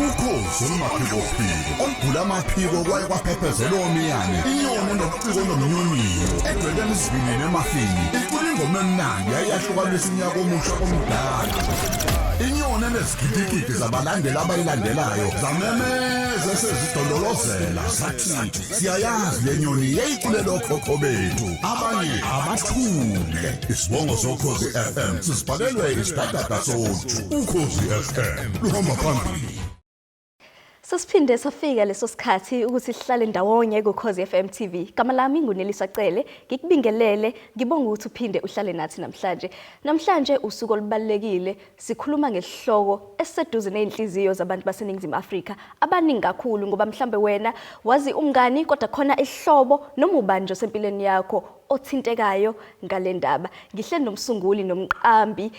Ukhozi olumaphikophiko olugula amaphiko kwaye kwaphephezela omiyane, inyoni enobuciko nomnyonyiyo edwebela isivinini emafini, icula ingoma emnandi yayiyahlukanisa unyaka omusha komdala. Inyoni enezigidigidi zabalandeli abayilandelayo zamemeza esezidondolozela zathi siyayazi le nyoni yayiculela okhokho bethu, abanye abathule. Isibongo soKhozi FM sisibhalelwe isidadada soju. Ukhozi FM luhamba phambili. Sesiphinde safika leso sikhathi ukuthi sihlale ndawonye kuKhozi FM TV. Gama lami nguNeliswa Cele, ngikubingelele, ngibonga ukuthi uphinde uhlale nathi namhlanje. Namhlanje usuku olubalulekile, sikhuluma ngesihloko esiseduze nezinhliziyo zabantu baseNingizimu Afrika abaningi kakhulu, ngoba mhlambe wena wazi umngani kodwa khona isihlobo noma ubani nje osempilweni yakho othintekayo ngale ndaba. Ngihleli nomsunguli nomqambi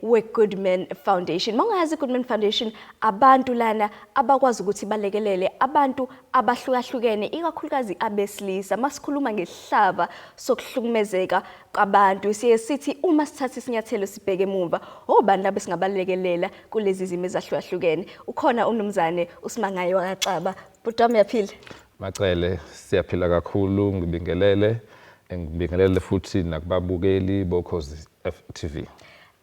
we-Goodman Foundation. Mawungayazi i-Goodman Foundation, abantu lana abakwazi ukuthi balekelele abantu abahlukahlukene, ikakhulukazi abesilisa. Masikhuluma ngesihlava sokuhlukumezeka kwabantu, siye sithi uma sithatha isinyathelo sibheke emuva, obani labo esingabalekelela kulezi zimo ezahlukahlukene. Ukhona umnumzane uSimangaye wakaXaba. Bhuti wami, uyaphila? Macele, siyaphila kakhulu, ngibingelele, ngibingelele futhi nakubabukeli boKhozi TV.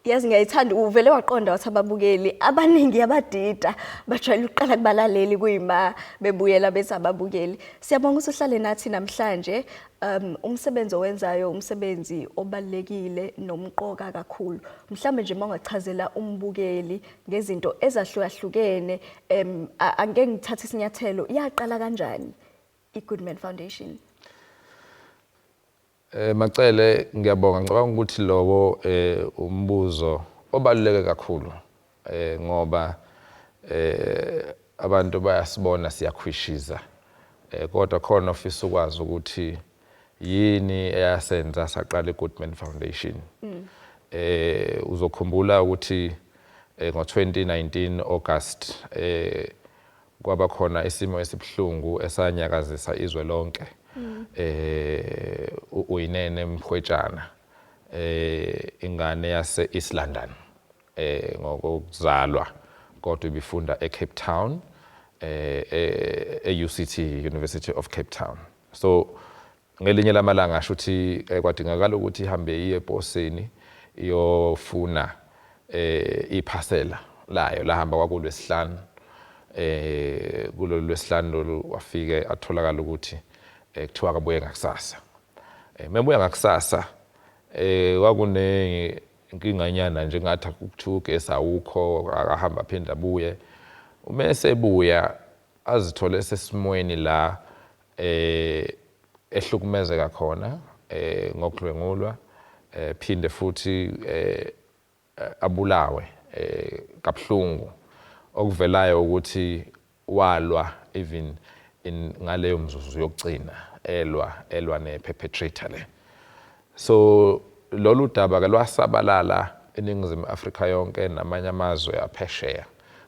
Yazi ngiyayithanda, uvele waqonda wathi ababukeli abaningi abadida bajwayele ukuqala kubalaleli kuyima bebuyela bethi ababukeli. Siyabonga ukuthi uhlale nathi namhlanje. Umsebenzi owenzayo umsebenzi obalulekile nomqoka kakhulu. Mhlambe nje mawungachazela umbukeli ngezinto ezahlukahlukene, angeke ngithathe isinyathelo, yaqala kanjani iGoodman Foundation? Macele, ngiyabonga. Ngicabanga ukuthi lowo umbuzo obaluleke kakhulu ngoba abantu bayasibona siyakhwishiza, kodwa khona ofisa ukwazi ukuthi yini eyasenza saqala iGoodman Foundation. Uzokhumbula ukuthi ngo-2019 August kwaba khona isimo esibuhlungu esanyakazisa izwe lonke. Uyinene Mkhwetshana, ingane yase East London ngokuzalwa, kodwa ibifunda eCape Town, e-UCT, University of Cape Town. So ngelinye lamalanga asho ukuthi kwadingakala ukuthi ihambe iye eposini iyofuna iphasela layo. Lahamba kwakulwesihlanu, kulolu lwesihlanu lolu wafike atholakala ukuthi kuthiwa akabuye ngakusasa. Mebuya ngakusasa kwakune inkinganyana nje, ngathi ukuthiwa ugesi awukho, akahamba aphinde abuye. Uma esebuya azithole esesimweni la ehlukumezeka khona ngokudlwengulwa, phinde futhi abulawe kabuhlungu, okuvelayo ukuthi walwa even in ngaleyo mzuzu yokugcina elwa ne-perpetrator le. So lolu daba ke lwasabalala eNingizimu Afrika yonke namanye amazwe aphesheya,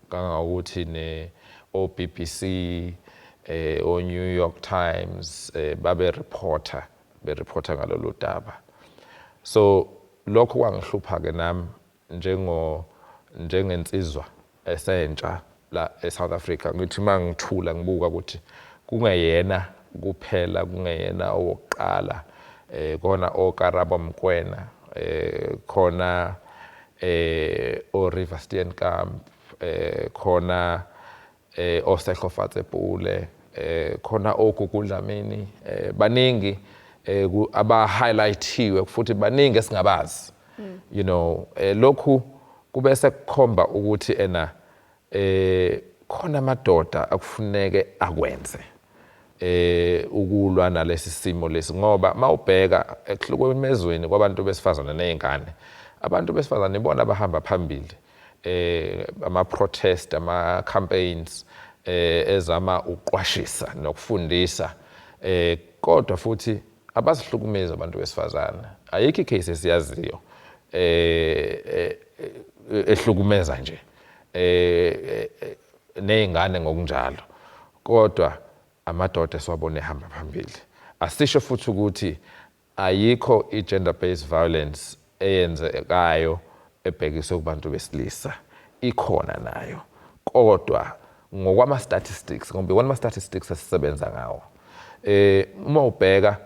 kangangokuthi ne o-BBC, o-New York Times babe reporter be-reporter ngalolu daba. So lokho kwangihlupha ke nami njengensizwa esentsha la eSouth Africa, ngithi mangithula ngibuka ukuthi kungeyena kuphela, kungeyena owokuqala, khona oKarabo Mkwena, khona oRiver Steenkamp, khona oSehlofatse Pule, khona oGugu Dlamini, baningi aba highlightiwe, futhi baningi esingabazi. Lokhu kube sekukhomba ukuthi ena khona amadoda akufuneke akwenze ukulwa nalesi simo lesi, ngoba mawubheka ekuhlukumezweni kwabantu besifazane nezingane, abantu besifazane ibona abahamba phambili, ama protest, ama campaigns ezama ukuqwashisa nokufundisa, kodwa futhi abazihlukumezi abantu besifazane. Ayikho icase esiyaziyo ehlukumeza nje nezingane ngokunjalo, kodwa amadoda esiwabona ehamba phambili. Asisho futhi ukuthi ayikho i-gender based violence eyenzekayo ebhekiswe kubantu besilisa, ikhona nayo, kodwa Ngokwama statistics, ngoba iwona ama statistics esisebenza ngawo, uma ubheka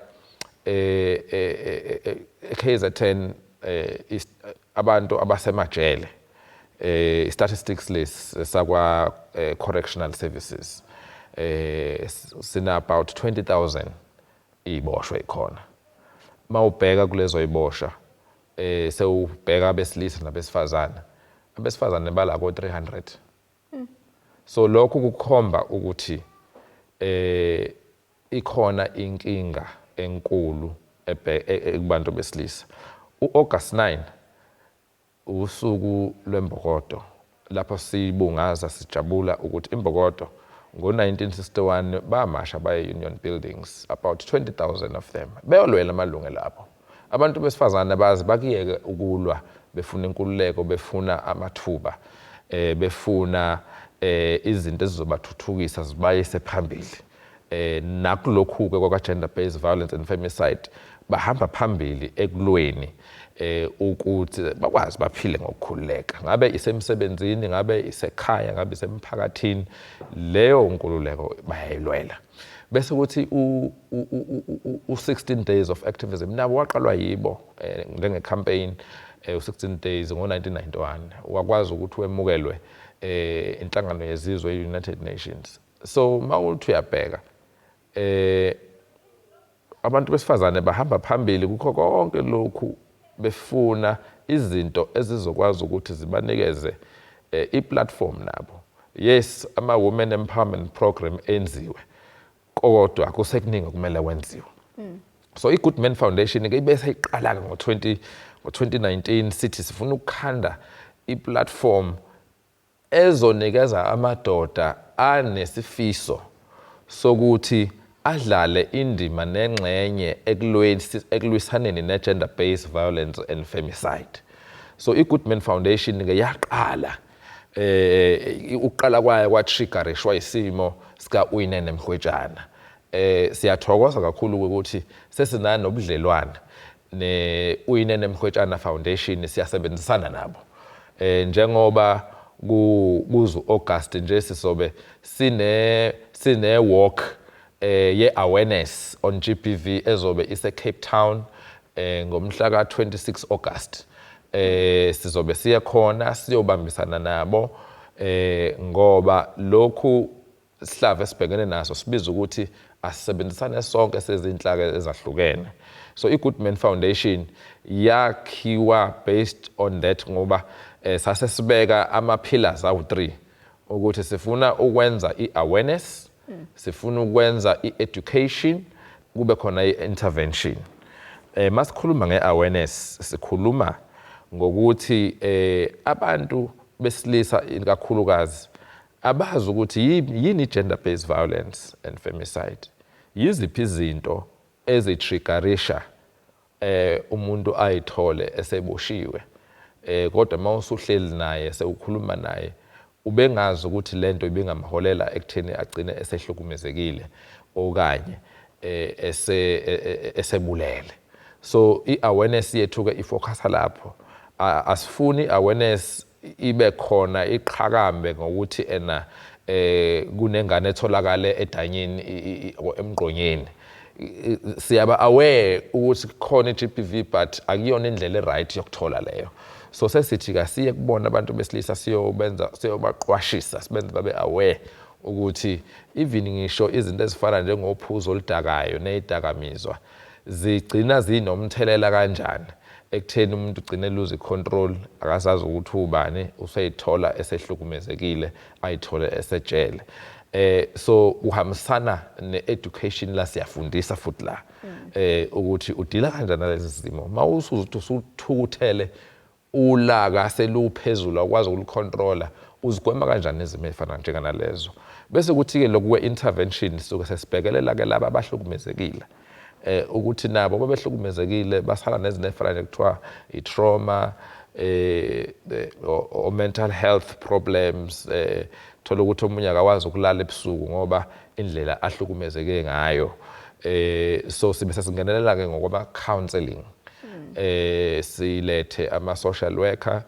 KZN, abantu abasemajele, statistics lesi sakwa Correctional Services, sina about 20,000 iboshwe ikhona. Mawubheka kulezo iboshwa, sewubheka abesilisa nabesifazane, abesifazane bala ko 300. So lokhu kukhomba ukuthi ikhona inkinga enkulu kubantu besilisa. uAugust 9 usuku lwembokodo, lapho sibungaza, sijabula ukuthi imbokodo ngo-1961 bamasha baye Union Buildings, about 20,000 of them, beyolwela amalungelo abo. Abantu besifazane bazi bakuyeke ukulwa befuna inkululeko, befuna amathuba, befuna izinto ezizobathuthukisa, zibayise phambili. Nakulokhu ke kwa gender based violence and femicide bahamba phambili ekulweni ukuthi bakwazi baphile ngokukhululeka, ngabe isemsebenzini, ngabe isekhaya, ngabe isemphakathini, leyo nkululeko bayayilwela. Bese kuthi u 16 days of activism nabo waqalwa yibo njenge campaign, u 16 days ngo-1991 wakwazi ukuthi wemukelwe inhlangano yezizwe, i-United Nations. So mawuthi uyabheka, abantu besifazane bahamba phambili kukho konke lokhu, befuna izinto ezizokwazi ukuthi zibanikeze i-platform nabo. Yes, ama women empowerment program enziwe, kodwa kusekuningi okumele kwenziwe. So i-Goodman Foundation ke ibe seyiqala ke ngo-20 ngo-2019, sithi sifuna ukukhanda i-platform ezonikeza amadoda anesifiso sokuthi adlale indima nengxenye ekulwisaneni ne-gender based violence and femicide. So i-Goodman Foundation ke yaqala, ukuqala kwayo kwatriggerishwa isimo sika Uyinene Mrwetyana. Siyathokoza kakhulu ukuthi sesinana nobudlelwane ne Uyinene Mrwetyana Foundation, siyasebenzisana nabo. Njengoba kuzu August nje sisobe sine walk ye awareness on GBV ezobe ise Cape Town ngomhla ka 26 August. Sizobe siye khona siyobambisana nabo, ngoba lokhu sihlava esibhekene naso sibiza ukuthi asisebenzisane sonke sezinhlaka ezahlukene. So i-Goodman Foundation yakhiwa based on that, ngoba sase sibeka ama pillars awu3 ukuthi sifuna ukwenza i-awareness, sifuna ukwenza i-education, kube khona i-intervention. Masikhuluma nge-awareness, sikhuluma ngokuthi abantu besilisa ikakhulukazi abazi ukuthi yini gender based violence and femicide, yiziphi izinto ezitriggerisha umuntu ayithole eseboshiwe. Kodwa mawusuhleli naye, sewukhuluma naye, ubengazi ukuthi lento ibingamholela ekutheni agcine esehlukumezekile okanye esebulele. So i-awareness yethu ke ifocusa lapho. Asifuni awareness ibe khona iqhakambe ngokuthi ena kunengane etholakale edanyeni, emgqonyeni. Siyaba aware ukuthi khona i-GBV, but akuyona indlela e-right yokuthola leyo. So sesithi kasiye kubona abantu besilisa, siyobenza, siyobaqwashisa, sibenze babe aware ukuthi even ngisho izinto ezifana njengophuzo oludakayo nezidakamizwa zigcina zinomthelela kanjani ekutheni umuntu ugcine lose control, akasazi ukuthi ubani, useyithola esehlukumezekile, ayithole esejele. So uhambisana ne-education la, siyafundisa futhi la ukuthi udila kanjani nalezi zimo mawusuthi usuthukuthele, ulaka seluphezulu, awukwazi ukulicontrola, uzigwema kanjani izimo ezifana njenganalezo. Bese kuthi-ke lokhu kwe-intervention sisuke sesibhekelela ke laba abahlukumezekile, ukuthi nabo babehlukumezekile, basala nezinto ezifana nekuthiwa i-trauma or mental health problems. Thola ukuthi omunye akakwazi ukulala ebusuku ngoba indlela ahlukumezeke ngayo. So sibe sesingenelela ke ngokwama counseling, silethe ama social worker,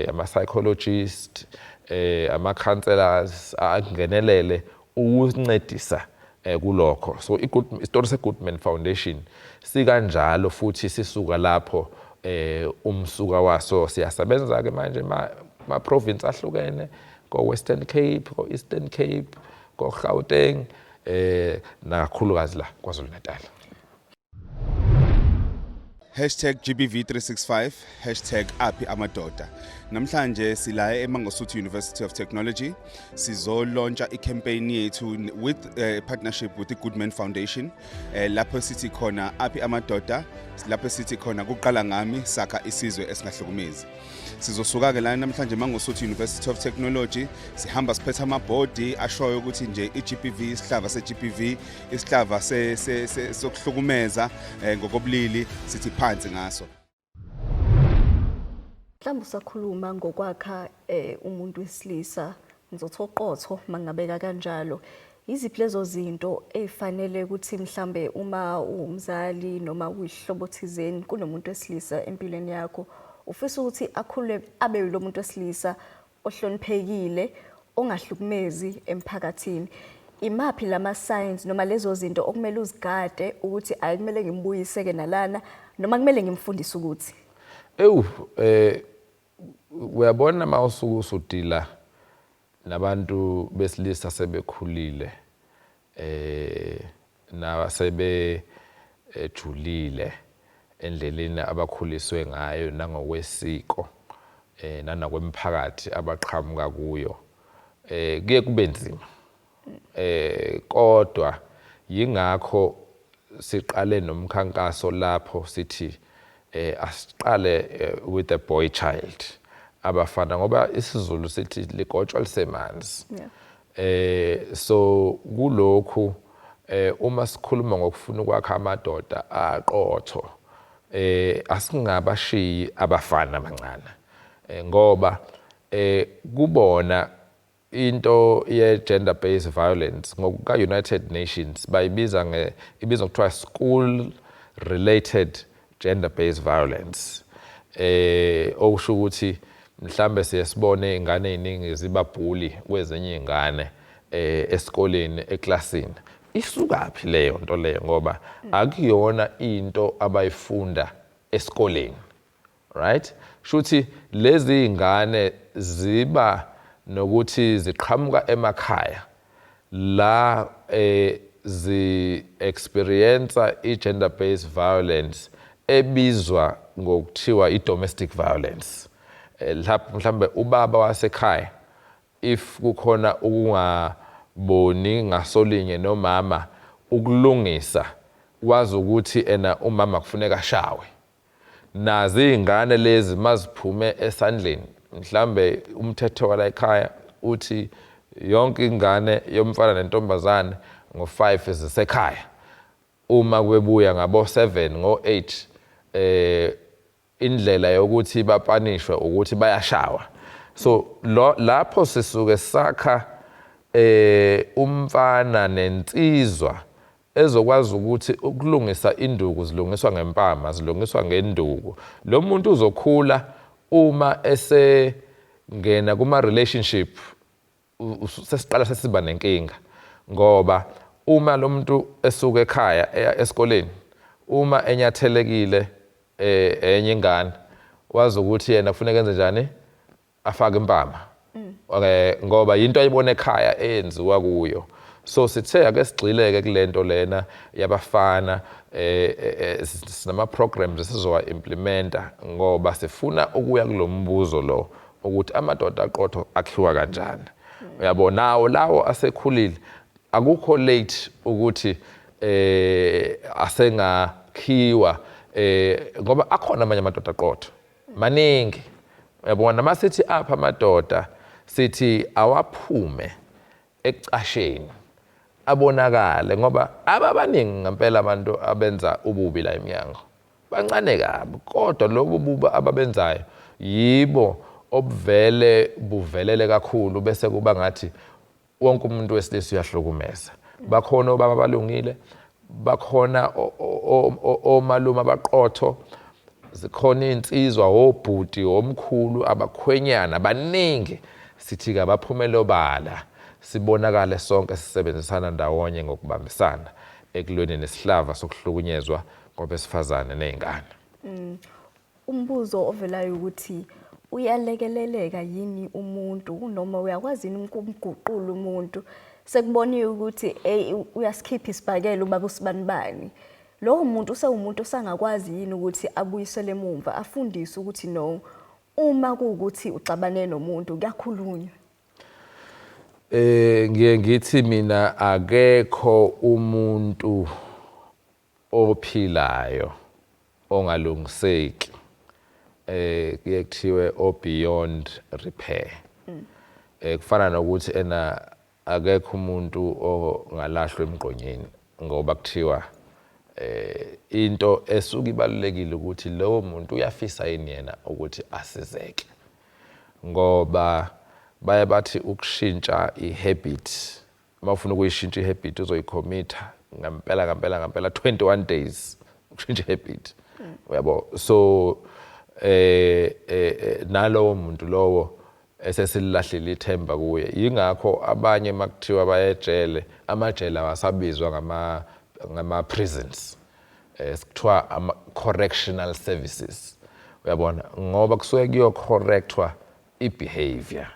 ama psychologist. Ama councillors angenelele ukuncedisa kulokho. So i-good isitori se-Goodman Foundation sikanjalo futhi sisuka lapho umsuka waso. Siyasebenza ke manje ma province ahlukene, ko Western Cape, ko Eastern Cape, ko Gauteng, nakakhulukazi la KwaZulu Natal. #GBV365 #AphiAmadoda. Namhlanje sila eMangosuthu University of Technology, sizolauncha icampaign yethu with partnership with the Goodman Foundation, lapho sithi khona aphi amadoda, lapho sithi khona kuqala ngami, sakha isizwe esingahlukumezi. Sizosuka ke la namhlanje eMangosuthu University of Technology, sihamba siphethe amabhodi ashoyo ukuthi nje iGBV, isihlava seGBV, isihlava sokuhlukumeza ngokobulili, sithi phansi ngaso. Mhlawumbe usakhuluma ngokwakha umuntu wesilisa, ngizothi oqotho mangabeka kanjalo. Yiziphi lezo zinto ey'fanele ukuthi mhlambe uma uwumzali noma uyihlobo thizeni kunomuntu wesilisa empilweni yakho, ufisa ukuthi akhule abe yilo muntu wesilisa ohloniphekile, ongahlukumezi emphakathini? Imaphi lama signs noma lezo zinto okumele uzigade ukuthi ayikumele ngimbuyiseke nalana noma kumele ngimfundise ukuthi Ewu, uyabona, mawusuke usudila nabantu besilisa sebekhulile nasebe ejulile endleleni abakhuliswe ngayo nangokwesiko nanakwemphakathi abaqhamuka kuyo, kuye kube nzima, kodwa yingakho siqale nomkhankaso lapho sithi asiqale with the boy child, abafana, ngoba isiZulu sithi ligotshwa lisemanzi. So kulokhu, uma sikhuluma ngokufuna ukwakha amadoda aqotho, asingabashiyi abafana abancane, ngoba kubona into ye gender based violence ngokuka United Nations bayibiza nge ibizwa kuthiwa school related gender based violence, okusho ukuthi mhlambe siye sibone ingane eziningi ziba bully kwezinye izingane esikoleni, eklasini. Isukaphi leyo nto leyo? Ngoba akuyona into abayifunda esikoleni, right? Shuthi lezi ingane ziba nokuthi ziqhamuka emakhaya la zi experience i gender based violence ebizwa ngokuthiwa i domestic violence. Lapho mhlambe ubaba wasekhaya, if kukhona ukungaboni ngasolinye nomama, ukulungisa wazi ukuthi ena umama kufuneka ashawe. Nazi izingane lezi maziphume esandleni, mhlambe umthetho wala ekhaya uthi yonke ingane yomfana nentombazane ngo5 zisekhaya, uma kwebuya ngabo 7, ngo8, indlela yokuthi bapunishwe ukuthi bayashawa. So lo lapho sisuke sakha umfana nensizwa ezokwazi ukuthi ukulungisa induku zilungiswa ngempama, zilungiswa ngenduku. Lo muntu uzokhula uma esengena kuma relationship, sesiqala sesiba nenkinga, ngoba uma lo muntu esuka ekhaya eya esikoleni, uma enyathelekile enye ingane, wazi ukuthi yena kufuneka enze njani, afake impama, okay, ngoba yinto ayibona ekhaya eyenziwa kuyo. So sithe ake sigxileke kulento lena yabafana. Sinama programs esizowa implementa ngoba sifuna ukuya kulombuzo lo ukuthi amadoda aqotho akhiwa kanjani. Uyabona, nawo lawo asekhulile, akukho late ukuthi asengakhiwa, ngoba akhona amanye amadoda aqotho maningi. Uyabona, masithi apha amadoda, sithi awaphume ekucasheni, abonakale, ngoba ababaningi ngempela abantu abenza ububi la eminyango bancane kabi, kodwa lobu bubi ababenzayo yibo obuvele buvelele kakhulu, bese kuba ngathi wonke umuntu wesilisa uyahlukumeza. Bakhona obaba abalungile, bakhona omalume abaqotho, zikhona iy'nsizwa, obhuti, omkhulu, abakhwenyana baningi. Sithi ke abaphumele obala, sibonakale sonke sisebenzisana ndawonye ngokubambisana ekulweni nesihlava sokuhlukunyezwa kwabesifazane nezingane. Umbuzo ovelayo ukuthi uyalekeleleka yini umuntu noma uyakwazi yini ukumguqula umuntu? Sekuboniwe ukuthi, ey, uyasikhipha isibhakela ubaba usibanibani. Lowo muntu usewumuntu osangakwazi yini ukuthi abuyisele emumva, afundise ukuthi no, uma kuwukuthi uxabane nomuntu, kuyakhulunywa? Ngiye ngithi mina akekho umuntu ophilayo ongalungiseki, kuye kuthiwe o beyond repair. Kufana nokuthi ena akekho umuntu ongalahlwa emgqonyeni, ngoba kuthiwa into esuke ibalulekile ukuthi lowo muntu uyafisa yini yena ukuthi asizeke, ngoba baye bathi ukushintsha ihabit, uma ufuna ukuyishintsha ihabit uzoyicommitha ngempela ngempela ngempela 21 days ukushintsha ihabit, uyabo. So nalowo muntu lowo esesilahlile ithemba kuye, yingakho abanye makuthiwa bayejele, amajele awasabizwa ngama prisons, sikuthiwa ama correctional services, uyabona, ngoba kusuke kuyo correctwa i-behavior,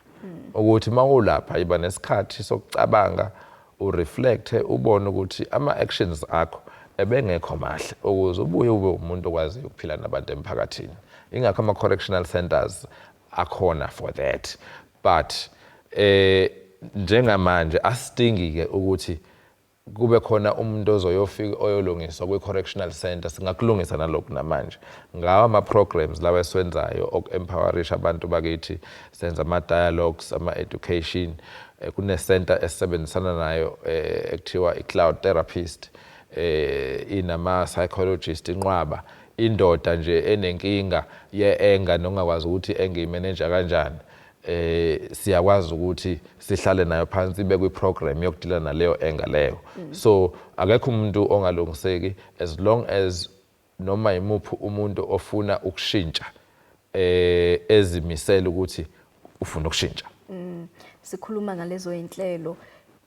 ukuthi mawulapha iba nesikhathi sokucabanga, ureflect, ubone ukuthi ama actions akho ebengekho mahle, ukuze ubuye ube umuntu okwaziyo ukuphila nabantu emphakathini. Ingakho ama correctional centers akhona for that. But njengamanje asidingi ke ukuthi kube khona umuntu ozoyofika oyolungiswa kwi-correctional center. Singakulungisa nalokhu namanje ngawo ama-programs lawa esiwenzayo oku-empowerisha abantu bakithi. Senza ama-dialogues, ama-education. Kune-center esisebenzisana nayo ekuthiwa i-cloud therapist, inama-psychologist inqwaba. Indoda nje enenkinga ye-anger nongakwazi ukuthi engiyimeneja kanjani, siyakwazi ukuthi sihlale nayo phansi, ibe kwi-program yokudila naleyo anger leyo. So akekho umuntu ongalungiseki as long as noma imuphi umuntu ofuna ukushintsha ezimisela ukuthi ufuna ukushintsha. Sikhuluma ngalezo inhlelo,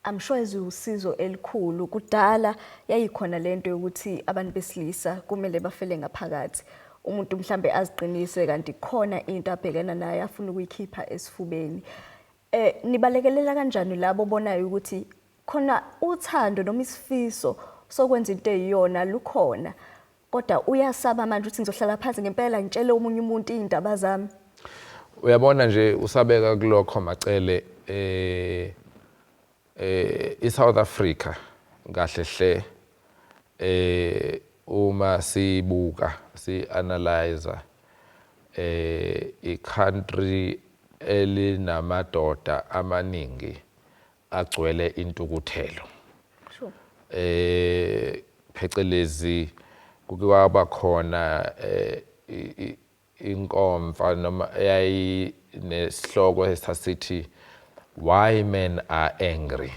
I'm sure eziwusizo elikhulu. Kudala yayikhona lento yokuthi abantu besilisa kumele bafele ngaphakathi, umuntu mhlambe aziqinise kanti khona into abhekana nayo afuna ukuyikhipha esifubeni. Nibalekelela kanjani labo bonayo ukuthi khona uthando noma isifiso sokwenza into eyiyona lukhona, kodwa uyasaba manje ukuthi ngizohlala phansi ngempela ngitshele omunye umuntu iy'ndaba zami? Uyabona nje, usabeka kulokho, Macele, iSouth Africa kahle hle, uma sibuka, si analyze, i-country elinamadoda amaningi agcwele intukuthelo. Phecelezi kuke kwaba khona inkomfa noma eyayinesihloko esasithi "Why Men Are Angry",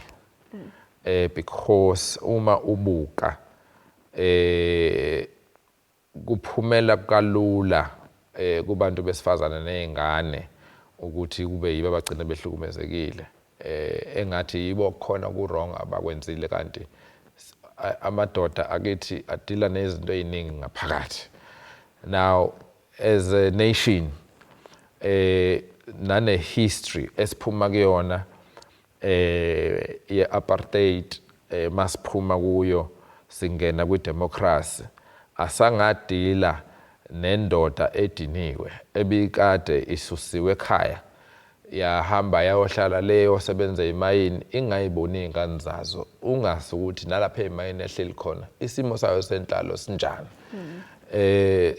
because uma ubuka kuphumela kalula kubantu besifazane nezingane ukuthi kube yibo abagcina behlukumezekile, engathi yibo khona ku wrong abakwenzile, kanti amadoda akithi adila nezinto eziningi ngaphakathi. Now as a nation, nane history esiphuma kuyona ye apartheid, masiphuma kuyo singena kwi-democracy, asangadila nendoda ediniwe ebikade isusiwe ekhaya, yahamba yayohlala leyo sebenza emayini, ingayiboni iy'ngane zazo, ungasi ukuthi nalapha ey'mayini ehleli khona isimo sayo senhlalo sinjani.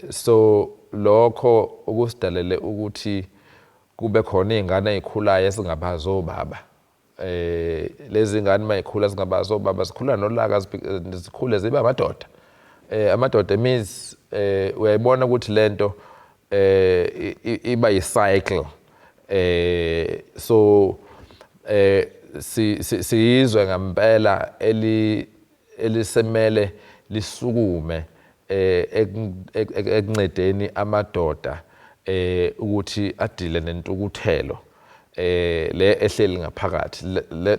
So lokho ukusidalele ukuthi kube khona iy'ngane ey'khulayo esingabazi obaba. Lezi ngane mayikhula singabazi obaba, zikhula nolaka, zikhule zibe amadoda, amadoda emizi. Uyayibona ukuthi lento iba yi-cycle. So siyizwe ngempela eli elisemele lisukume ekuncedeni amadoda ukuthi adile nentukuthelo. Le ehleli ngaphakathi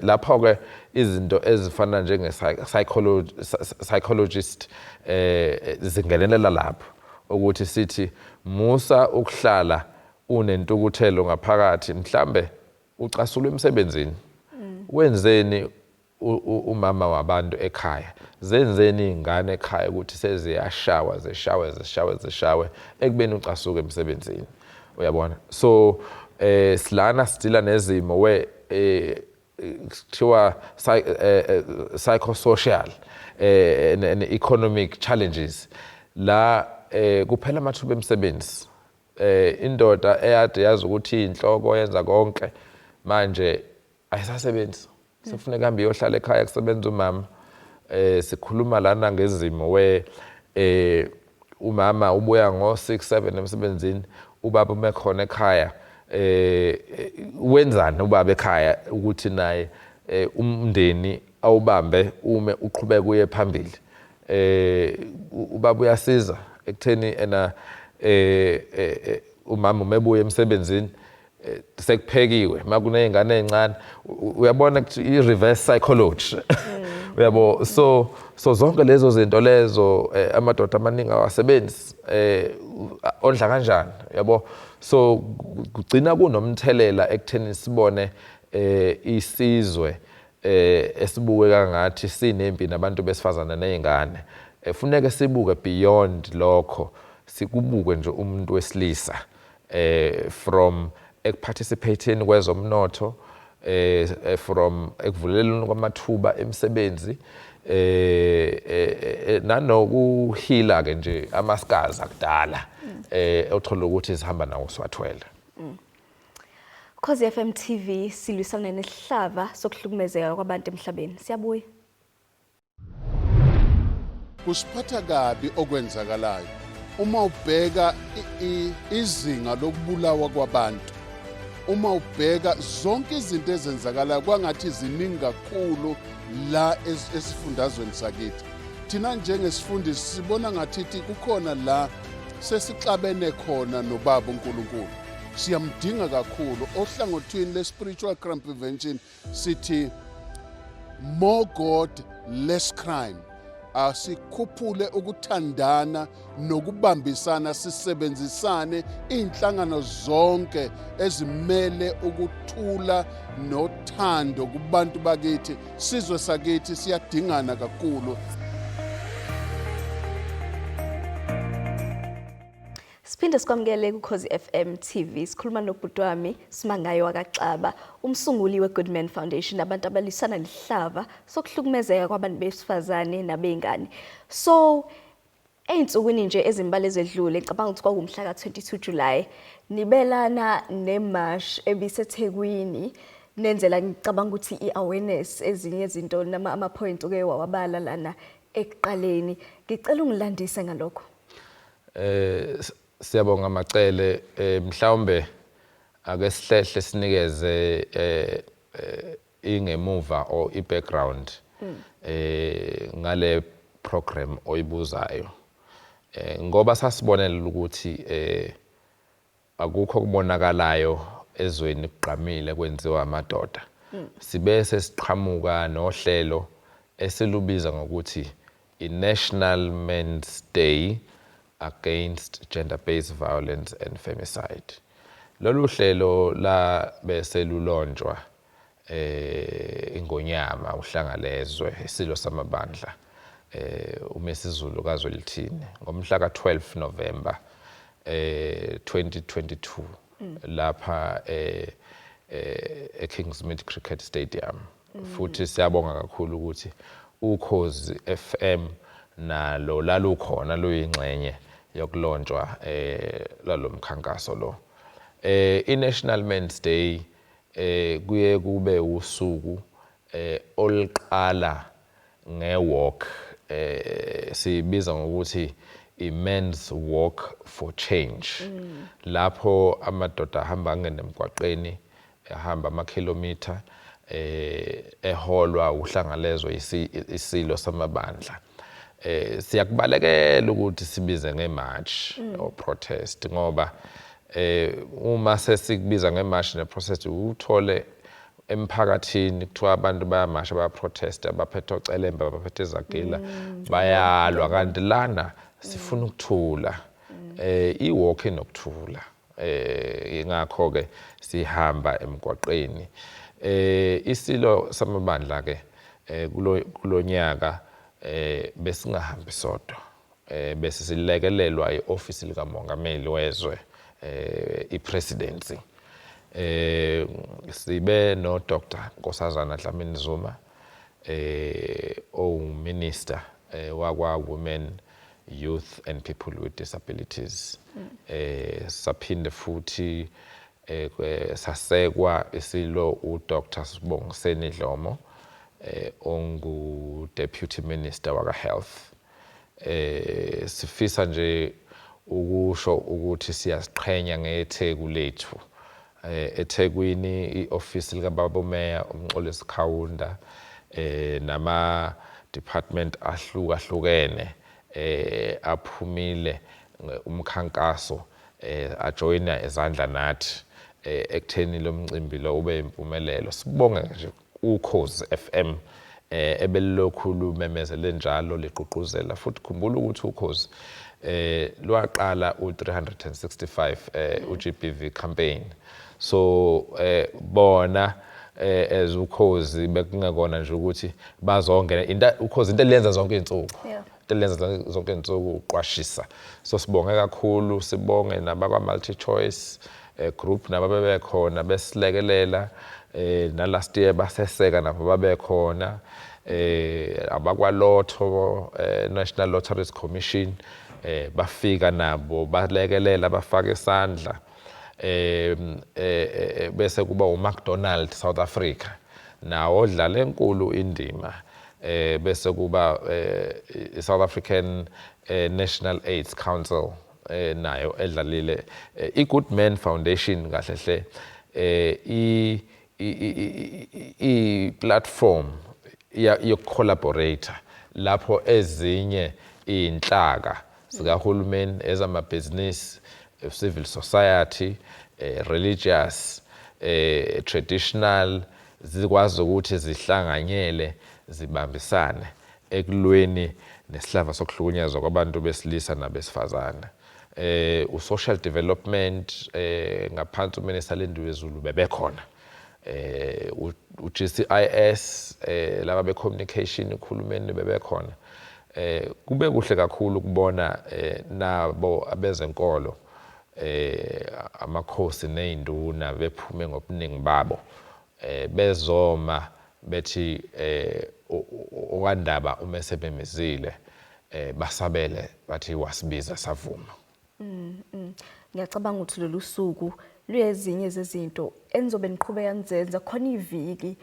lapho ke izinto ezifana njenge psychologist zingenelela lapho ukuthi sithi musa ukuhlala unentukuthelo ngaphakathi, mhlambe ucasulwe emsebenzini, wenzeni umama wabantu ekhaya, zenzeni iy'ngane ekhaya ukuthi seziyashawa, zishawe, zishawe, zishawe ekubeni ucasuke emsebenzini, uyabona? So silana sidila nezimo we kuthiwa psychosocial and economic challenges la kuphela amathuba emisebenzi. Indoda eyade yazi ukuthi inhloko yenza konke manje ayisasebenzi, sekufuneka hambe iyohlala ekhaya kusebenza umama. Sikhuluma lana ngezimo we umama ubuya ngo 6 7 emsebenzini, ubaba ume khona ekhaya. Wenzani ubaba ekhaya ukuthi naye umndeni awubambe ume uqhubeke uye phambili? Ubaba uyasiza ekutheni ena umama umebuye emsebenzini sekuphekiwe, makuney'ngane ey'ncane, uyabona ukuthi i-reverse psychology, uyabo? So zonke lezo zinto lezo, amadoda amaningi awasebenzi, ondla kanjani, uyabo? So kugcina kunomthelela ekutheni sibone isizwe esibukeka ngathi sinempi nabantu besifazane nezingane. Funeke sibuke beyond lokho, sikubuke nje umuntu wesilisa from ekuparticipateni kwezomnotho, from ekuvuleleni kwamathuba emisebenzi, nanokuheala ke nje amascars akudala othola ukuthi sihamba nawo siwathwele. Khozi FM TV, silwisana nesihlava sokuhlukumezeka kwabantu emhlabeni. Siyabuya. Kusiphatha kabi okwenzakalayo uma ubheka izinga lokubulawa kwabantu, uma ubheka zonke izinto ezenzakalayo, kwangathi ziningi kakhulu la esifundazweni sakithi. Thina njengesifundisi sibona ngathithi kukhona la sesixabene khona nobaba uNkulunkulu. Siyamdinga kakhulu ohlangothini le-spiritual crime prevention. Sithi more God, less crime. Asikhuphule ukuthandana nokubambisana, sisebenzisane iy'nhlangano zonke ezimele ukuthula nothando kubantu bakithi. Sizwe sakithi siyadingana kakhulu. Siphinde sikwamukele kuKhozi FM TV. Sikhuluma nobhuti wami Simangayo wakaXaba, umsunguli weGoodman Foundation, abantu abalwisana nehlava sokuhlukumezeka kwabantu besifazane nabengane. So ey'nsukwini nje ezimbalwa ezedlule, ngicabanga ukuthi kwakuwumhla ka-22 July, nibelana nemarch ebiseThekwini, nenzela ngicabanga ukuthi i-awareness, ezinye izinto nama ama-point uke wawabala lana ekuqaleni. Ngicela ungilandise ngalokho. Siyabonga Macele. Mhlawumbe ake sihlehle sinikeze ingemuva or i-background ngale program oyibuzayo, ngoba sasibonela ukuthi akukho kubonakalayo ezweni kugqamile kwenziwa amadoda. Sibe sesiqhamuka nohlelo esilubiza ngokuthi i-National Men's Day Against Gender-Based Violence and Femicide. Lolu hlelo la bese lulontshwa ingonyama uHlangalezwe, isilo samabandla, uMisizulu kaZwelithini, ngomhla ka-12 November 2022 lapha eKingsmead Cricket Stadium. Futhi siyabonga kakhulu ukuthi Ukhozi FM nalo lalukhona luyingxenye yokulontshwa lalomkhankaso lo. I-National Men's Day kuye kube usuku oluqala nge-walk, sibiza ngokuthi i-Men's Walk for Change, lapho amadoda ahamba angene emgwaqeni, ehamba amakhilomitha, eholwa uHlangalezwe, isilo samabandla. Siyakubalekela ukuthi sibize ngemarch or protest ngoba Uma sesikubiza ngemashi neprotest, uthole emphakathini kuthiwa abantu bayamasha, bayaprotesta, baphethe ocelemba, baphethe izagila, bayalwa, kanti lana sifuna ukuthula. I-walk inokuthula, ingakho ke sihamba emgwaqeni. Isilo samabandla ke kulonyaka besingahambi sodwa, bese silekelelwa iofisi likamongameli wezwe, ipresidency. Sibe no Dr Nkosazana Dlamini Zuma, owuminister wakwa Women, Youth and People with Disabilities. Saphinde futhi sasekwa isilo uDr Sibongiseni Dhlomo, ongu Deputy Minister waka Health. Sifisa nje ukusho ukuthi siyaziqhenya ngeTheku lethu. EThekwini iofisi lika Baba Meya uMxolisi Kaunda, nama department ahlukahlukene aphumile umkhankaso, ajoyina izandla nathi ekutheni lo mcimbi lo ube impumelelo. Sibonge nje Ukhozi FM ebelilokhu lumemezele njalo, ligqugquzela. Futhi khumbula ukuthi Ukhozi lwaqala u365 uGBV campaign, so bona as Ukhozi bekungekona nje ukuthi bazongena into Ukhozi, into elenza zonke izinsuku, into elenza zonke izinsuku uqwashisa. So sibonge kakhulu, sibonge nabakwa Multi Choice Group nabo bebekhona besilekelela, na last year baseseka nabo babekhona, abakwa-Lotto, National Lotteries Commission, bafika nabo balekelela, bafaka isandla. Bese kuba uMcDonald South Africa nawo odlala enkulu indima. Bese kuba i-South African National AIDS Council, nayo edlalile. I-Goodman Foundation kahle hle i platform yokucollaborate lapho ezinye inhlaka zikahulumeni, ezamabhizinisi, civil society, religious, traditional, zikwazi ukuthi zihlanganyele, zibambisane ekulweni nesihlava sokuhlukunyezwa kwabantu besilisa nabesifazane. U-social development ngaphansi uMinister Lindiwe Zulu bebekhona, u-GCIS, laba be-communication uhulumeni bebekhona. Kube kuhle kakhulu ukubona nabo abezenkolo, amakhosi nezinduna, bephume ngobuningi babo, bezoma bethi okwandaba uma sebemizile, basabele bathi wasibiza savuma. Ngiyacabanga ukuthi lolu suku luyezinye zezinto enizobe niqhubeka nizenza khona iviki,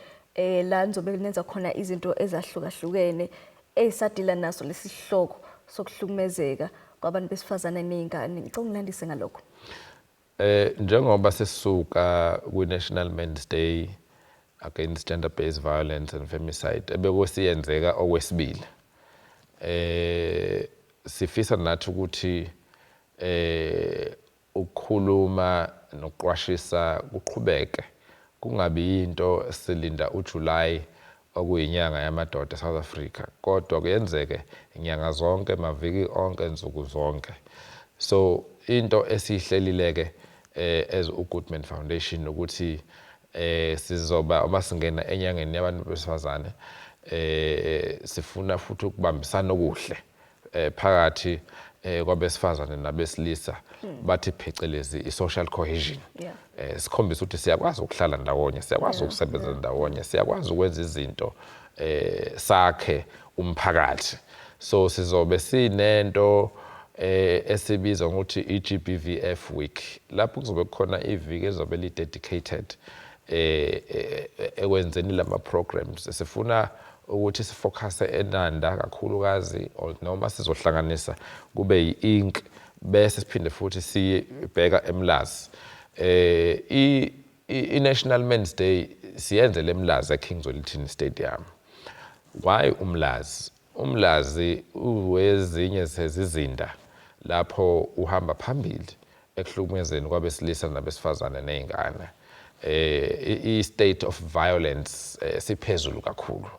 la nizobe nenza khona izinto ezahlukahlukene ezisadila naso lesihloko sokuhlukumezeka kwabantu besifazane nezingane. Ngicela ungilandise ngalokho. Njengoba sesisuka kwi-National Men's Day Against Gender Based Violence and Femicide ebekusiyenzeka okwesibili, sifisa nathi ukuthi ukukhuluma nokuqwashisa kuqhubeke, kungabi into silinda uJuly okuyinyanga yamadoda eSouth Africa, kodwa kuyenzeke inyanga zonke, maviki onke, nsuku zonke. So into esihlelileke as uGoodman Foundation ukuthi sizoba uma singena enyangeni yabantu besifazane, sifuna futhi ukubambisana okuhle phakathi kwabesifazane nabesilisa, bathi phecelezi i-social cohesion. Sikhombisa ukuthi siyakwazi ukuhlala ndawonye, siyakwazi ukusebenza ndawonye, siyakwazi ukwenza izinto, sakhe umphakathi. So sizobe sinento esibiza ngokuthi i-GBVF week, lapho kuzobe kukhona iviki ezobe li dedicated ekwenzeni lama programs. Sifuna ukuthi sifocuse eNanda kakhulukazi, or noma sizohlanganisa kube yi-ink, bese siphinde futhi sibheka eMlazi. I-National Men's Day siyenzele eMlazi, eKing Zwelithini Stadium. Why uMlazi? UMlazi uwezinye zezizinda lapho uhamba phambili. Ekuhlukumezeni kwabesilisa nabesifazane nezingane, i-state of violence siphezulu kakhulu.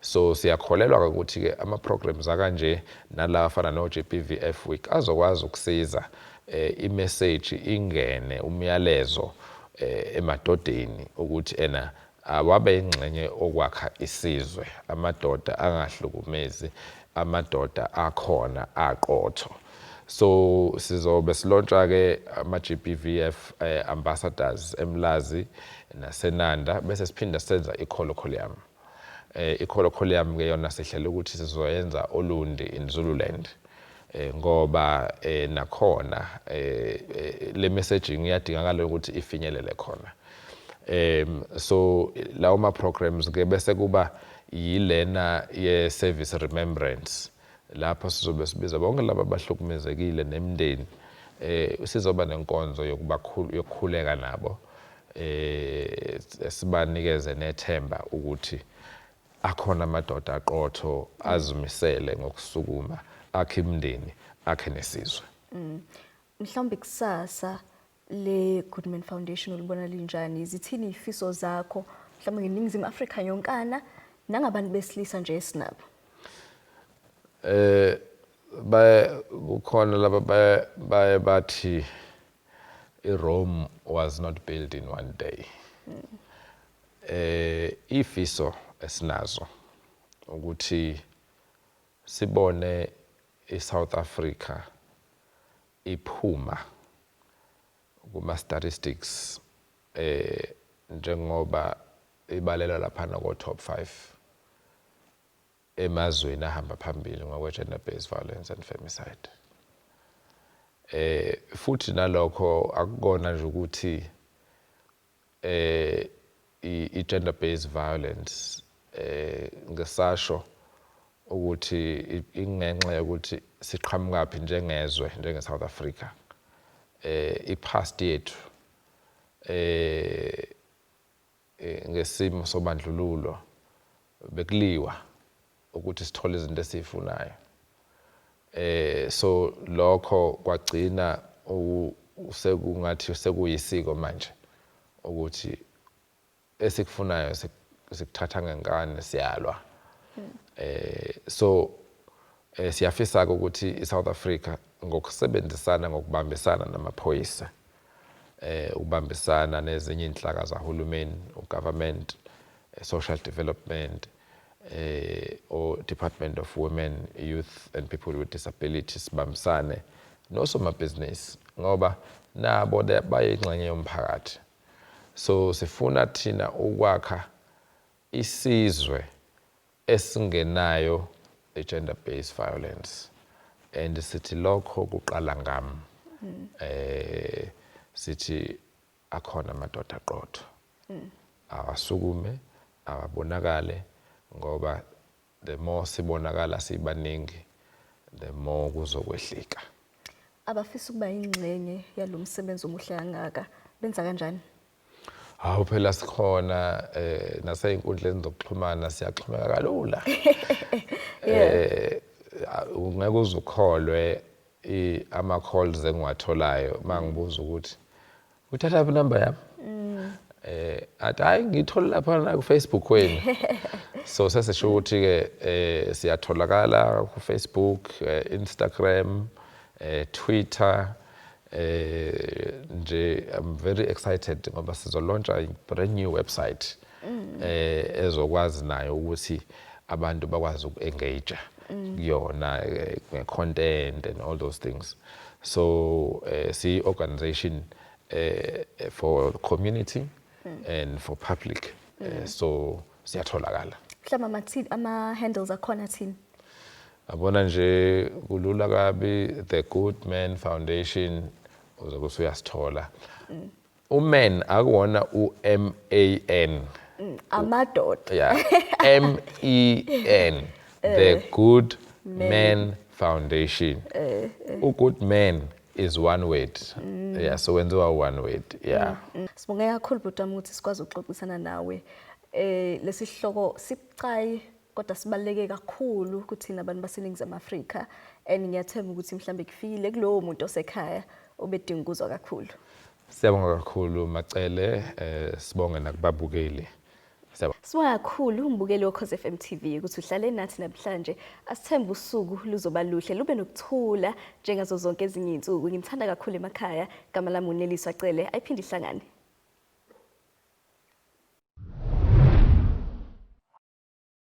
So siyakholelwa ukuthi ke ama programs akanje nalawa afana no GBVF Week azokwazi ukusiza i-message ingene, umyalezo emadodeni ukuthi ena awabe ingxenye okwakha isizwe, amadoda angahlukumezi, amadoda akhona aqotho. So sizobe silauncha ke ama GBVF ambassadors eMlazi naseNanda, bese siphinda senza icolloquium. I-colloquium ke yona sihlele ukuthi sizoyenza Olundi in Zululand, ngoba nakhona le messaging iyadingakala ukuthi ifinyelele khona. So lawo ma programs ke bese kuba yilena ye service remembrance, lapho sizobe sibiza bonke laba abahlukumezekile nemindeni, sizoba nenkonzo yokukhuleka nabo, sibanikeze nethemba ukuthi akhona amadoda aqotho azimisele ngokusukuma akhe imindeni, akhe nesizwe. Mhlawumbe kusasa le Goodman Foundation ulibona linjani? Zithini izifiso zakho mhlawumbe ngeNingizimu Afrika yonkana nangabantu besilisa nje esinabo? Baye kukhona laba baye bathi iRome was not built in one day. Ifiso esinazo ukuthi sibone iSouth Africa iphuma kuma statistics njengoba ibalelwa lapha ko top 5 emazweni ahamba phambili ngokwe gender based violence and femicide. Futhi nalokho akukona nje ukuthi i gender based violence, ngesasho ukuthi ingenxa yokuthi siqhamukaphi njengezwe, njenge South Africa, i-past yethu ngesimo sobandlululo, bekuliwa ukuthi sithole izinto esizifunayo. So lokho kwagcina sekungathi sekuyisiko manje ukuthi esikufunayo sikuthatha ngenkani, siyalwa. So siyafisa ukuthi iSouth Africa ngokusebenzisana, ngokubambisana namaphoyisa, ukubambisana nezinye inhlaka zahulumeni, ugovernment, social development, o Department of Women, Youth and People with Disabilities, sibambisane nosomabhizinisi ngoba nabo bayingxenye yomphakathi. So sifuna thina ukwakha isizwe esingenayo i-gender based violence, and sithi lokho kuqala ngami. Sithi akhona amadoda aqotho, awasukume, awabonakale, ngoba the more sibonakala sibaningi, the more kuzokwehlika. Abafisa ukuba ingxenye yalo msebenzi omuhle kangaka benza kanjani? Hawu, phela sikhona nasey'nkundleni zokuxhumana, siyaxhumeka kalula. Ungeke uze ukholwe ama calls engiwatholayo mangibuza ukuthi uthatha phi inamba yami. Athi, "Hayi, ngithole lapha na ku Facebook wenu." So sesisho ukuthi ke siyatholakala ku Facebook, Instagram, Twitter. Nje I'm very excited ngoba sizolauncha a brand new website ezokwazi nayo ukuthi abantu bakwazi uku-engage kuyona nge-content and all those things. So si organization for community and for public, so siyatholakala. Mhlawumbe ama-handles akhona athini? Yabona nje, kulula kabi, The Good Man Foundation, uzobe usuyasithola. Uman akuwona u-M A N. Amadoda. Yeah, M E N, The Good Men Foundation. U-good man is one word, yeah, so wenziwa one word, yeah. Sibonge kakhulu, bhuti wami, ukuthi sikwazi ukuxoxisana nawe. Lesi sihloko sibucayi kodwa sibaluleke kakhulu kuthina abantu baseNingizimu Afrika, and ngiyathemba ukuthi mhlambe kufikile kulowo muntu osekhaya. obedinga ukuzwa kakhulu. Siyabonga kakhulu, Macele, sibonge nakubabukeli. Siyabonga. Sibonga kakhulu umbukeli woKhozi FM TV ukuthi uhlale nathi namhlanje. Asithembe usuku luzoba luhle, lube nokuthula njengazo zonke ezinye izinsuku. Ngimthanda kakhulu emakhaya. Gama lami uNeliswa Cele. Ayiphinde ihlangane.